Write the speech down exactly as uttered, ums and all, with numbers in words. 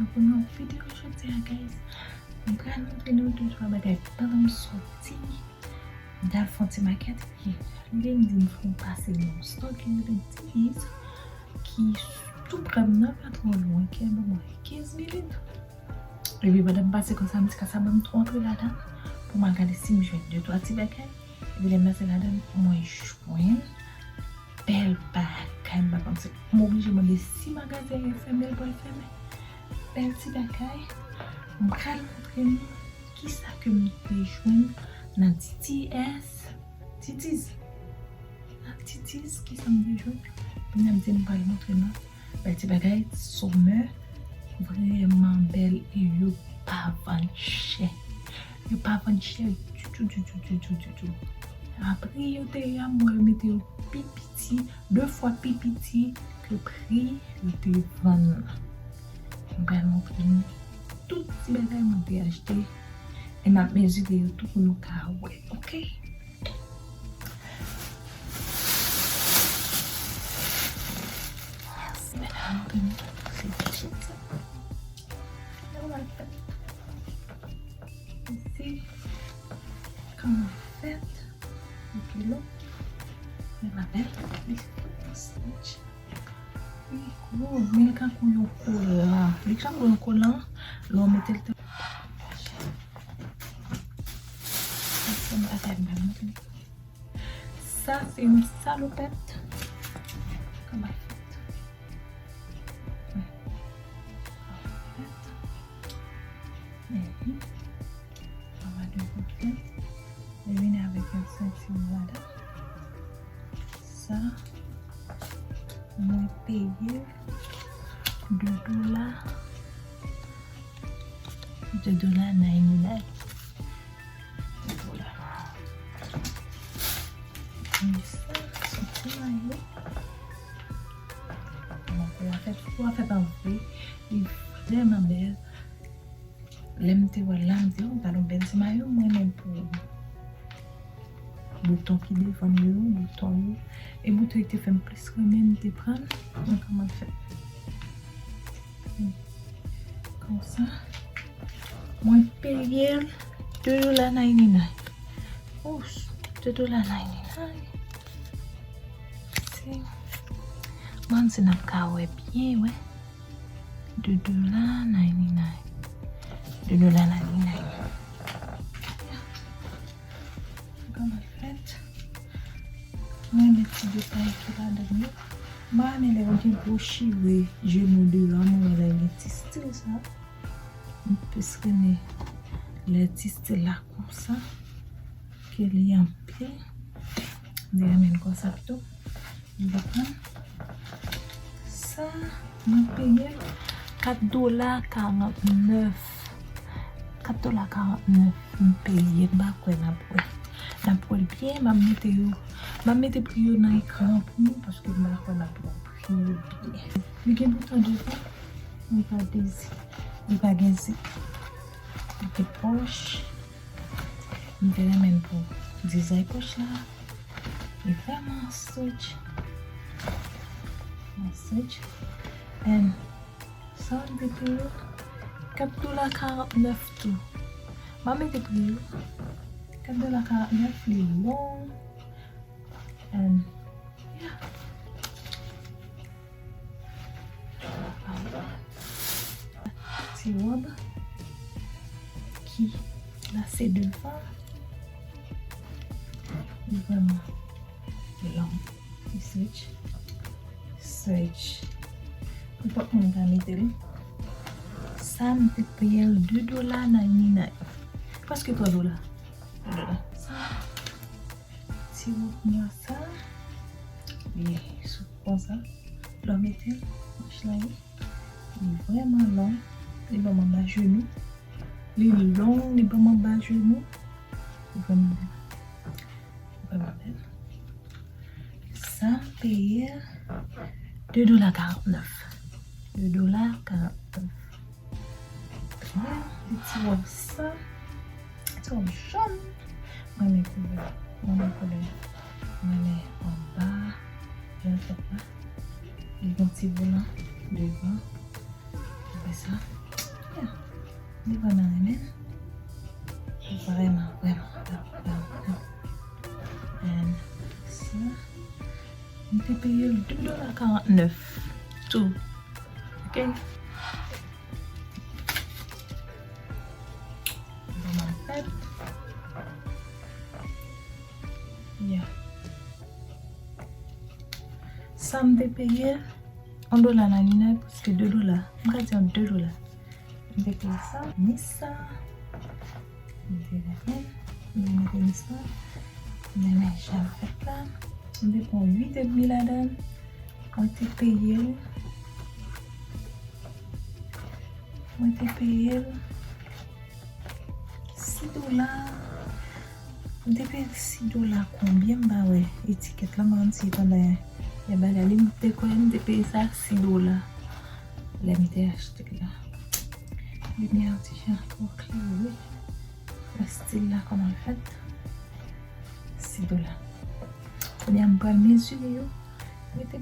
Pou nou videyo jodi a, guys, m pral montre nou de twa bagay pandan m soti. M t al fè yon ti makèt, epi li di m fè yon pase nan yon store ki rele Didis, ki tou prè m nan, pa twò lwen, ki ban mwen kenz minit. Epi pandan m pase konsa, m di, "Ka sa ban m tou antre ladan pou m al gade si m jwenn de twa ti bagay." Epi lè m pase ladan, mwen jwenn bèl bagay, m pa konn si m oblije mande si magazen an fèmen, l pral fèmen. Bèl ti bagay. M pral montre nou kisa ke m te jwenn nan T T S. Titiz. Nan Titiz, kisa m te jwenn? Kounye a m di m pral montre nou. Bèl ti bagay, Summer. Vrèman bèl e yo pa vann chè. Yo pa vann chè ditou, ditou, ditou, ditou. A pri yo te ye a, m wè yo mete yo pi piti, de fwa pi piti ke pri yo te vann nan. M pral montre nou tout ti bagay mwen te achte. E m ap mezire yo tou pou nou ka wè, oke? Yes, men la, m te montre se ti sa. Yo, m al fè. Isi, kòman fèt? Oke, lo. Men la bèl. Li stitch. Li gwo, men li tankou yon kola. Li tankou yon kola. Lè w mete l te. Sa se yon salopèt. Kòman fèt? Salopèt. Mhm. Anba de bouton. Li vini avèk yon senti ladan. Sa, mwen peye de dola, de dola ninety-nine. De dola. Men sa, se ti mayo. Bon, pou afè, pou afè pa vre, li vrèman bèl. Lè m te wè l la, m di, "Oh, gade yon bèl ti mayo, mwen menm pou bouton ki devan yo, bouton yo." E bouton ki te fè m plis renmen, m te pran l, mwen kòman fè. Konsa, mwen peye l de dola ninety-nine. Ous, de dola ninety-nine. Si. Mwen se n ap ka wè byen, wè. De dola ninety-nine. De dola ninety-nine. Kòman fèt? Mwen met ti detay ki ladan yo. Mwen renmen lè yo gen gwo chire jenou deyò, mwen renmen lè gen ti stil sa. M plis renmen lè ti stil la konsa ke li anpil. M te renmen l konsa pito. M te pran sa, mwen peye l kat dola karantnèf. Kat dola karantnèf m peye l, m pa kwè n ap wè. N ap wè l byen, m ap mete yo, m ap mete pri yo nan ekran an pou nou, paske m pa kwè n ap wè pri yo byen. Li gen bouton devan, li pa dezi, li pa gen zip. Li gen pòch. M te renmen l pou dizay pòch la. Li vrèman stretch. Vrèman stretch. And sa m te peye kat dola karantnèf tou. M a mete pri yo. Kat dola karantnèf, li long. And, yeah. Ti wòb ki lase devan. Li vrèman long. Li stretch. Stretch. Nenpòt moun ka mete l. Sa m te peye l de dola ninety-nine. Prèske twa dola. De dola. Sa. Ti wòb nwa sa, li sou konsa. Lè w mete l, manch la ye. Li vrèman long. Li ban m anba jenou. Li long, li ban m anba jenou. Li vrèman bèl. Li vrèman bèl. Sa m peye de dola karantnèf. De dola karantnèf. Bèl ti wòb sa. Ti wòb jòn. Mwen renmen koulè. Mwen renmen koulè. Mwen renmen anba. Jan l fèt la. Li gen ti volan devan. Apre sa, Li vrèman renmen l. Vrèman, vrèman, vrèman, vrèman. And sa, m te peye l de dola karant nèf tou. Ok? Vrèman fèt. Yeah. Sa m te peye, yon dola nan li nan preske de dola. M ka di yon de dola. M te peye sa, mis sa. M te renmen, m te renmen mis la. M renmen jan l fèt la. M te pran uit edmi ladan l. Mwen te peye l. Mwen te peye l sis dola. M te peye l sis dola konbyen m pa wè etikèt la, mwen menm si pandan yon bagay li, m te kwè m te peye sa sis dola. Lè m te achte l la. Limyè a ti jan twò klere. Wè stil la kòman l fèt. Sis dola. Kounye a m pral mezire yo. Mete